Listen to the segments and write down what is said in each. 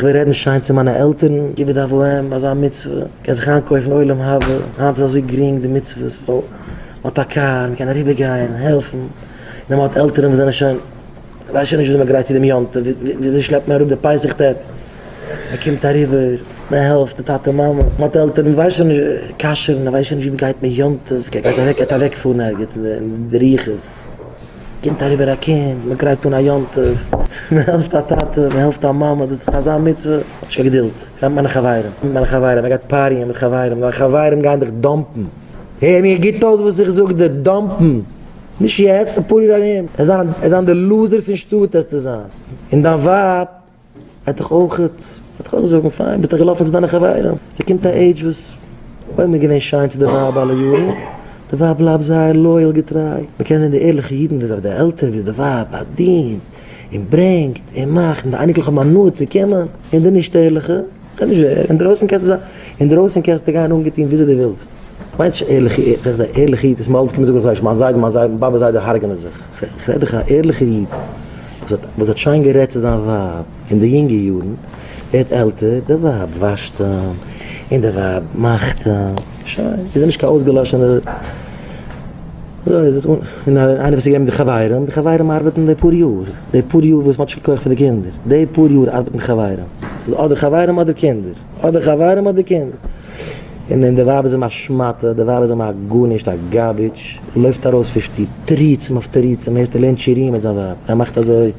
איך וויל רעדן שיין צו מיינע עלטערן, כיבוד אב ואם, אזא מצוה, קען זיך איינקויפן עולם הבא, היינט איז אזוי גרינג די מצוות, ווייל מען האט א קאר, מען קען אריבער גיין, העלפן, און מען האט עלטערן וואס זענען שוין, מען ווייסט שוין נישט וויאזוי מען גרייט צו דעם יום טוב, וויאזוי שלעפט מען אראפ די פסח טעפ, מען קומט אריבער, מען העלפט די טאטע מאמע, מען האט עלטערן, מען ווייסט שוין נישט, כשר'ן, מען ווייסט שוין נישט ווי מען גייט מיט יום טוב, גייט אוועק, גייט אוועק פארן ערגעץ אין די רוחות, קומט אריבער א קינד, מען גרייט אן א יום טוב, מען העלפט א טאטע, מען העלפט א מאמע, דאס איז דאך אזא מצוה, האב נישט קיין געדולד, גיי מיט מיינע חברים, מיט מיינע חברים, מען גייט party ען מיט חברים, דיינע חברים גייען דיך dump ן, הער מיר גוט אויס וואס איך זאג דיר, dump ן, נישט יעצט, אפאר יאר ארום, עס זיין, עס זיין די loser פון שטאט עסטו זיין, און דיין ווייב וועט דיך אויכעט, וועט דיך אויך זאגן, פיין, ביסט דאך געלאפן צו דיינע חברים. ס'קומט א עידזש וואס אויב מ'איז געווען שיין צו די ווייב אלע יארן, די ווייב בלייבט זייער loyal געטריי. מ'קען זען די ערליכע אידן ווי זיי אויף די עלטער ווי די ווייב באדינט און ברענגט און מאכט און די אייניקלעך האבן הנאה צו קומען, און די נישט ערליכע, כ'רעד נישט ווער, אינדרויסן קענסטו זיין, אינדרויסן קענסטו גיין אנגעטון וויאזוי דו ווילסט. כ'מיין נישט ערליכע, כ'רעד א ערליכע איד וואס מ'אלץ קומען זאגן כ'ווייס נישט, מיין זיידע, מיין זיידע, מיין באבע זיידע הרג'נען זיך. כ'רעד דיך א ערליכער איד וואס האט וואס האט שיין גערעדט צו זיין ווייב אין די יונגע יארן, ווערט עלטער, די ווייב וואשט אים, און די ווייב מאכט אים, שוין, איז ער נישט קיין אויסגעלאשענער, אזוי איז עס, און איינער וואס איז געווען מיט די חברים, די חברים ארבעטן די פאר יאר, די פאר יאר וואס מ'האט נישט קיין כח פאר די קינדער, די פאר יאר ארבעטן חברים, ס'איז אדער חברים אדער קינדער. אדער חברים אדער קינדער. און און די ווייב איז אים א שמאטע, די ווייב איז אים א גארנישט, א garbage, לויפט ארויס פון שטוב, תירוצים אויף תירוצים, הערסט ער לערנט שיעורים מיט זיין ווייב, ער מאכט אזוי,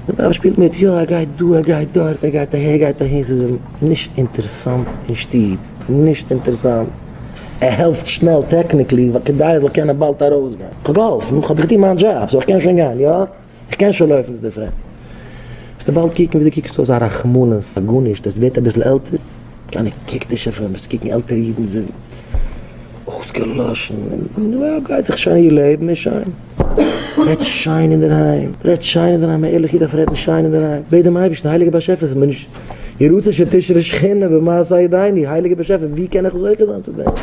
די ווייב שפילט מיט, יא ער גייט דא, ער גייט דארט, ער גייט אהער, ער גייט אהין, ס'איז אים נישט אינטערסאנט אין שטוב, נישט אינטערסאנט, ער העלפט שנעל technically, כדי ער זאל קענען באלד ארויסגיין, כ'האב געהאלפן, כ'האב דאך געטון מיין דזשאב, so איך קען שוין גיין, יא? איך קען שוין לויפן צו די friend. וועסטו באלד קוקן ווי דו קוקסט אויס א רחמנות, א גארנישט, עס ווערט אביסל עלטער, קיינער קוקט נישט אויף אים, וועסט קוקן עלטערע אידן זענען אויסגעלאשן, און די ווייב גייט זיך שוין איר לעבן און שוין. רעדט שיין אינדערהיים, רעדט שיין אינדערהיים, א ערליכע איד דארף רעדן שיין אינדערהיים, בעט דעם אייבערשטן, הייליגער באשעפער ס'איז מיר נישט, יהי רצון שתשרה שכינה במעשי ידינו, הייליגער באשעפער ווי קען איך זוכה זיין צו דעם?